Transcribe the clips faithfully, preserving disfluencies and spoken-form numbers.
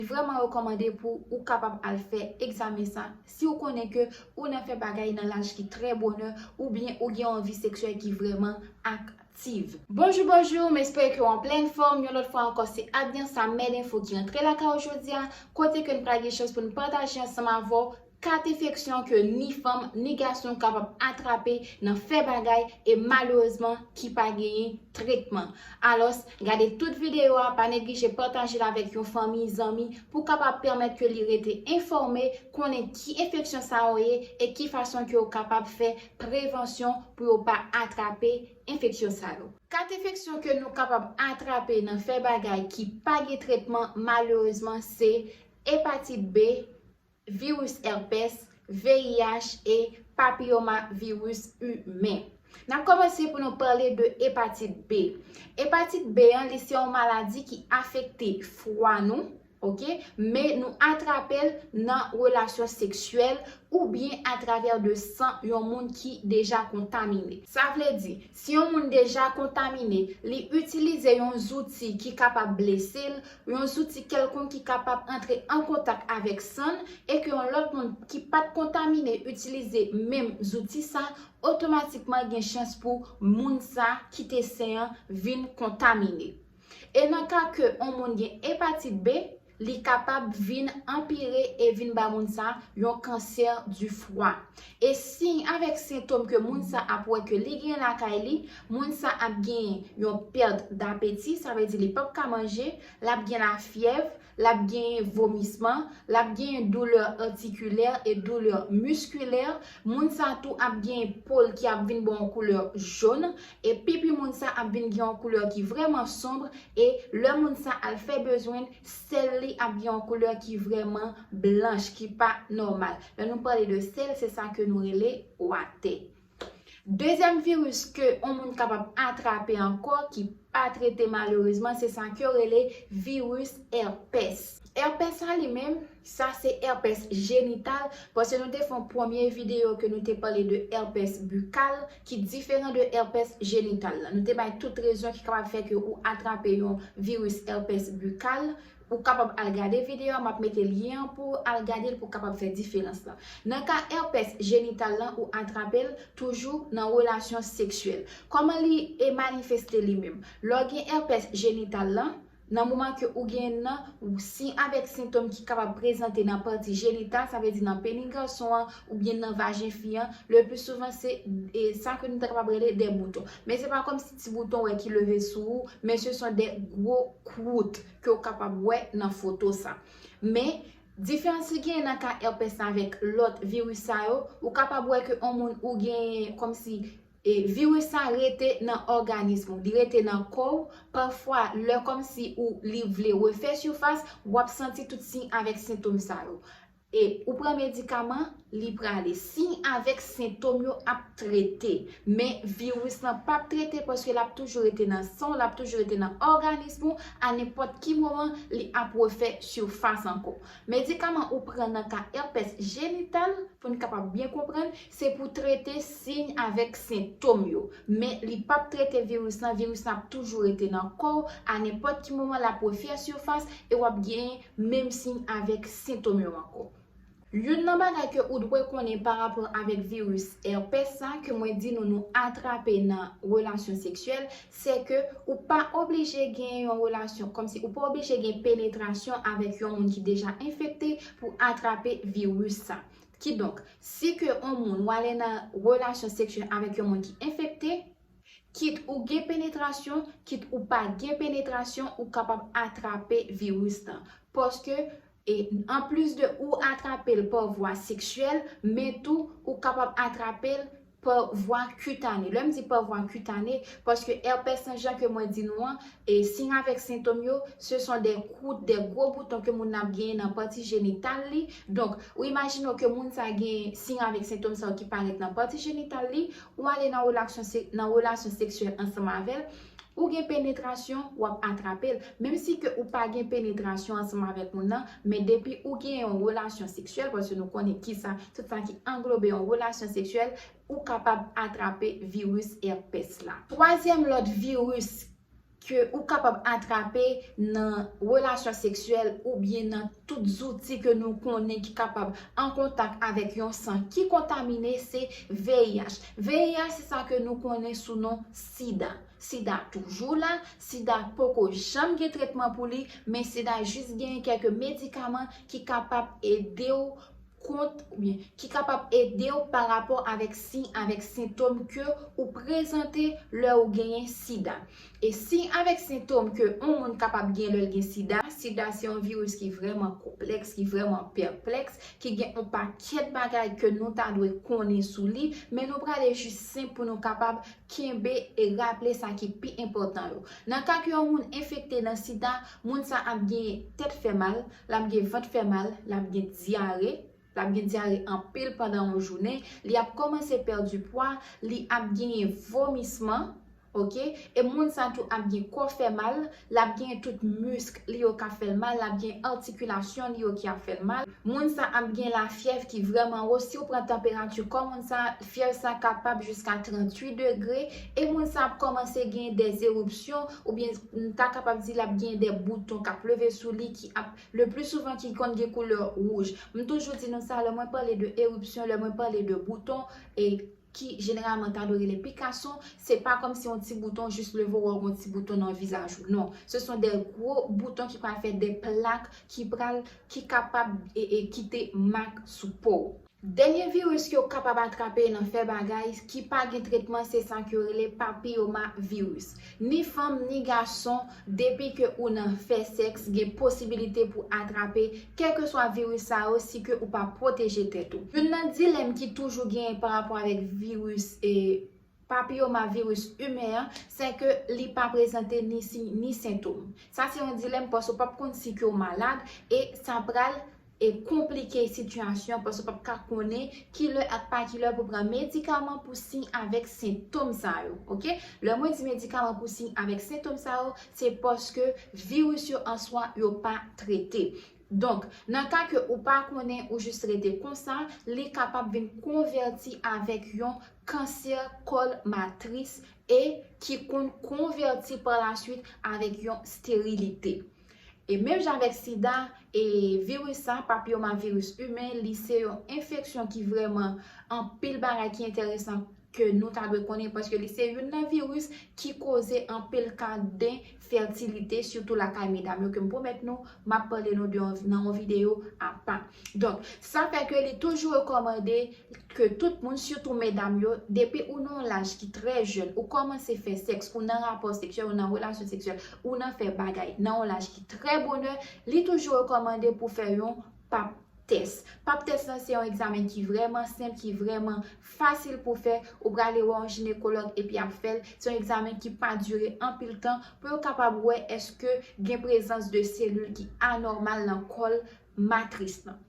Li vrèman rekòmande pou ou kapab al fè egzamen sa si w konnen ke ou nan fè bagay nan laj ki trè bonè oubyen ou gen yon vi seksyèl ki vrèman aktiv. Bonjou, bonjou, m espere ke w an plèn fòm. Yon lòt fwa ankò, se Adriansa Med Info ki rantre lakay ou jodi a, kote ke n pral gen chans pou n pataje ansanm avè w kat enfeksyon ke ni fanm ni gason kapab atrape nan fè bagay e malerezman ki pa genyen tretman. Alòs, gade tout videyo a, pa neglije pataje l avèk yon fanmi, zanmi pou kapab pèmèt ke li rete enfòme, konnen ki enfeksyon sa yo ye e ki fason ke yo kapab fè prevansyon pou yo pa atrape enfeksyon sa yo. Kat enfeksyon ke nou kapab atrape nan fè bagay ki pa gen tretman malerezman se epatit B, viris èpès, V I H e papiyomaviris imen. N ap kòmanse pou nou pale de epatit B. Epatit B an, li se yon maladi ki afekte fwa nou, oke? Men nou atrape l nan relasyon seksyèl oubyen atravè de san yon moun ki deja kontamine. Sa vle di, si yon moun deja kontamine, li itilize yon zouti ki kapab blese l, yon zouti kèlkonk ki kapab antre an kontak avèk san l, e ke yon lòt moun ki pa t kontamine itilize menm zouti sa, otomatikman gen chans pou moun sa ki te sen an vin kontamine. E nan ka ke yon moun gen epatit B, li kapab vin anpire e vin ba moun sa yon kansè di fwa. E siy avèk sentòm ke moun sa ap wè ke li gen lakay li, moun sa ap gen yon pèt dapeti, sa vle di li p ap ka manje, l ap gen lafyèv, l ap gen vomisman, l ap gen doulè atikilè e doulè miskilè, moun sa tou ap gen po l ki ap vin ba yon koulè jòn, e pipi moun sa ap vin gen yon koulè ki vrèman sonb, e lè moun sa al fè bezwen l, sèl li ap gen yon koulè ki vrèman blanch, ki pa nòmal. Lè nou pale de sèl, se sa ke nou rele watè. Dezyèm viris ke yon moun kapab atrape ankò, ki pa trete malerezman, se sa ke yo rele viris èpès. Èpès sa li menm, sa se èpès jenital, paske nou te fè yon premye videyo ke nou te pale de èpès bikal, ki diferan de èpès jenital la. Nou te bay tout rezon ki kapab fè ke ou atrape yon viris èpès bikal. Ou kapab al gade videyo a, m ap mete lyen an pou w al gade l pou w kapab fè diferans lan. Nan ka èpès jenital lan, ou atrape l toujou nan relasyon seksyèl. Kòman li e manifeste li menm? Lè w gen èpès jenital lan, nan moman ke ou genyen l nan, ou siy avèk sentòm ki kapab prezante nan pati jenital, sa vle di nan peni gason an, oubyen nan vajen fi an, le pli souvan se e, sa ke nou ta kapab rele de bouton. Men se pa kòmsi ti bouton wè ki leve sou ou, men se son de gwo kwout ke w kapab wè nan foto sa. Men, diferans ki genyen nan ka èpès la avèk lòt viris sa yo, ou kapab wè ke yon moun ou genyen kòmsi e, viris sa rete nan òganis ou, li rete nan kò w. Pafwa, lè kòmsi ou li vle refè sifas, w ap santi tout siy avèk sentòm sa yo. E ou pran medikaman, li prale. Siy avèk sentòm yo ap trete. Men viris lan p ap trete paske l ap toujou rete nan san w, l ap toujou rete nan òganis ou. A nenpòt ki moman, li ap refè sifas ankò. Medikaman ou pran nan ka èpès jenital, pou n kapab byen konprann, se pou trete siy avèk sentòm yo. Men li p ap trete viris lan, viris lan ap toujou rete nan kò w, a nenpòt ki moman l ap refè sifas e w ap genyen menm siy avèk sentòm yo ankò. Youn nan bagay ke ou dwe konnen pa rapò avèk viris èpès sa ke mwen di nou nou atrape nan relasyon seksyèl, se ke ou pa oblije gen yon relasyon, kòmsi ou pa oblije gen penetrasyon avèk yon moun ki deja enfekte pou atrape viris sa. Kidonk, si ke yon moun ou ale nan relasyon seksyèl avèk yon moun ki enfekte, kit ou gen penetrasyon, kit ou pa gen penetrasyon, ou kapab atrape viris lan. Paske, e, anplis de ou atrape l pa vwa seksyèl, men tou ou kapab atrape l pa vwa kitane. Lè m di pa vwa kitane, paske èpès lan, jan ke mwen di nou an, e siy avèk sentòm yo, se son de kwout, de gwo bouton ke moun nan ap genyen nan pati jenital li. Donk, ou imajine w ke moun sa gen siy avèk sentòm sa yo ki parèt nan pati jenital li, ou ale nan relasyon se-, nan relasyon seksyèl ansanm avè l, ou gen penetrasyon, w ap atrape l. Menm si ke ou pa gen penetrasyon ansanm avèk moun nan, men depi ou gen yon relasyon seksyèl, paske nou konnen kisa, tout sa ki anglobe yon relasyon seksyèl, ou kapab atrape viris èpès la. Twazyèm lòt viris ke ou kapab atrape nan relasyon seksyèl oubyen nan tout zouti ke nou konnen ki kapab an kontak avèk yon san ki kontamine, se V I H. V I H se sa ke nou konnen sou non sida. Sida toujou la, sida poko janm gen tretman pou li, men sida jis genyen kèk medikaman ki kapab ede w kont oubyen ki kapab ede w pa rapò avèk siy avèk sentòm ke ou prezante lè ou genyen sida. E siy avèk sentòm ke yon moun kapab gen lè l gen sida, sida se yon viris ki vrèman konplèks, ki vrèman pèplèks, ki gen yon pakèt bagay ke nou ta dwe konnen sou li, men nou prale jis senp pou nou kapab kenbe e raple sa ki pi enpòtan yo. Nan ka ke yon moun enfekte nan sida, moun sa ap gen tèt fè mal, l ap gen vant fè mal, l ap gen dyare, l ap gen dyare anpil pandan yon jounen, li ap kòmanse pèdi pwa, li ap genyen vomisman, oke? E moun sa tou ap gen kò fè mal, l ap genyen tout misk li yo k ap fè l mal, l ap gen atikilasyon li yo ki ap fè l mal. Moun sa ap gen lafyèv ki vrèman wo, si w pran tanperati kò moun sa, fyèv sa kapab jiska tranntuit degre, e moun sa ap kòmanse gen de eripsyon, oubyen n ta kapab di l ap gen de bouton k ap leve sou li ki ap, le pli souvan ki konn gen koulè wouj. M toujou di nou sa, lè mwen pale de eripsyon, lè mwen pale de bouton, e ki jeneralman ta dwe rele pikason, se pa kòmsi yon ti bouton jis leve w wè yon ti bouton nan vizaj ou. Non, se son de gwo bouton ki pral fè de plak ki pral, ki kapab e, e kite mak sou po w. Dènye viris ke w kapab atrape nan fè bagay ki pa gen tretman, se sa ke yo rele papiyoma viris. Ni fanm ni gason, depi ke ou nan fè sèks, gen posibilite pou atrape kèlkeswa viris sa yo si ke ou pa pwoteje tèt ou. Youn nan dilèm ki toujou genyen pa rapò avèk viris e papiyoma viris imen an, se ke li pa prezante ni siy ni sentòm. Sa se yon dilèm paske w p ap konn si ke w malad e sa pral e konplike sitiyasyon paske w p ap ka konnen ki lè ak pa ki lè pou pran medikaman pou siy avèk sentòm sa yo, oke? Lè mwen di medikaman pou siy avèk sentòm sa yo, se paske viris yo an swa yo pa trete. Donk, nan ka ke ou pa konnen ou jis rete konsa, li kapab vin konvèti avèk yon kansè kòl matris e ki konn konvèti pa laswit avèk yon sterilite. E menm jan avèk sida, e viris sa, papiyoma viris imen, li se yon enfeksyon ki vrèman anpil bagay ki enteresan ke nou ta dwe konnen, paske li se youn nan viris ki koze anpil ka denfètilite, sitou lakay medam yo, ke m pwomèt nou, m ap pale nou de yon, nan yon videyo apa. Donk, sa fè ke li toujou rekòmande ke tout moun, sitou medam yo, depi ou nan yon laj ki trè jèn, ou kòmanse fè sèks, ou nan rapò seksyèl, ou nan relasyon seksyèl, ou nan fè bagay nan yon laj ki trè bonè, li toujou rekòmande pou fè yon pap tès. Pap tès lan se yon egzamen ki vrèman senp, ki vrèman fasil pou fè. Ou prale wè yon jinekològ epi y ap fè l. Se yon egzamen ki pa dire anpil tan pou yo kapab wè èske gen prezans de selil ki anòmal nan kòl matris lan.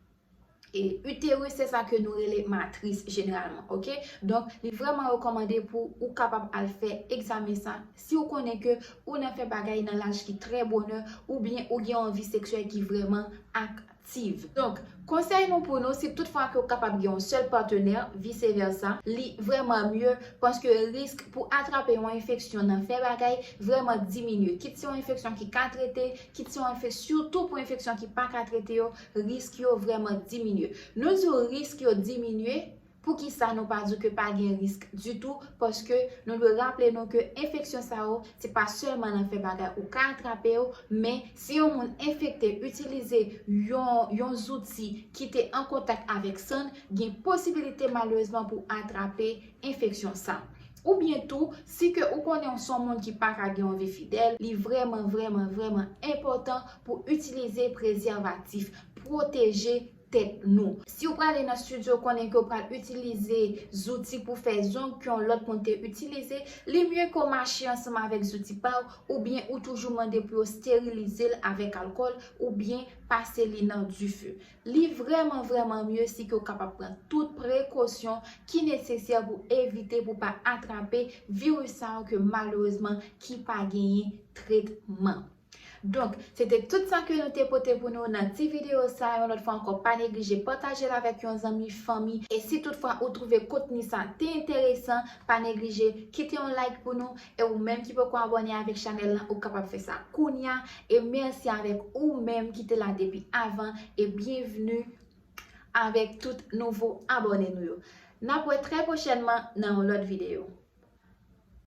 E uterus, se sa ke nou rele matris jeneralman, oke? Donk, li vrèman rekòmande pou ou kapab al fè egzamen sa si ou konnen ke ou nan fè bagay nan laj ki trè bonè oubyen ou gen yon vi seksyèl ki vrèman aktif. Donk, konsèy nou pou nou, si toutfwa ke w kapab gen yon sèl patnè, vise vèsa, li vrèman mye paske risk pou atrape yon enfeksyon nan fè bagay vrèman diminye. Kit se yon enfeksyon ki ka trete, kit se yon enfeksyon, sitou pou enfeksyon ki pa ka trete yo, risk yo vrèman diminye. Nou di w risk yo diminye, poukisa nou pa di w ke pa gen risk ditou? Paske nou dwe raple nou ke enfeksyon sa yo, se pa sèlman nan fè bagay ou ka atrape yo, men si yon moun enfekte, itilize yon, yon zouti ki te an kontak avèk san, gen posibilite malerezman pou atrape enfeksyon sa. Oubyen tou, si ke ou konnen w se yon moun ki pa ka gen yon vi fidèl, li vrèman, vrèman, vrèman enpòtan pou itilize prezèvatif, pwoteje tèt nou. Si w prale nan estidyo, konnen ke w pral itilize zouti pou fè zong ke yon lòt moun te itilize, li mye ke w mache ansanm avèk zouti pa w, oubyen ou toujou mande pou yo esterilize l avèk alkòl, oubyen pase li nan dife. Li vrèman, vrèman mye si ke w kapab pran tout prekosyon ki nesesè pou evite pou pa atrape viris sa yo ke malerezman ki pa genyen tretman. Donk, se te tout sa ke nou te pote pou nou nan ti videyo sa. Yon lòt fwa ankò, pa neglije pataje l avèk yon zanmi, fanmi. E si toutfwa ou twouve kontni sa te enteresan, pa neglije kite yon like pou nou. E ou menm ki poko abòne avèk chanèl lan, ou kapab fè sa kounya. E mèsi avèk ou menm ki te la depi avan. E byenvni avèk tout nouvo abòne nou yo. N ap wè trè pwochènman nan yon lòt videyo.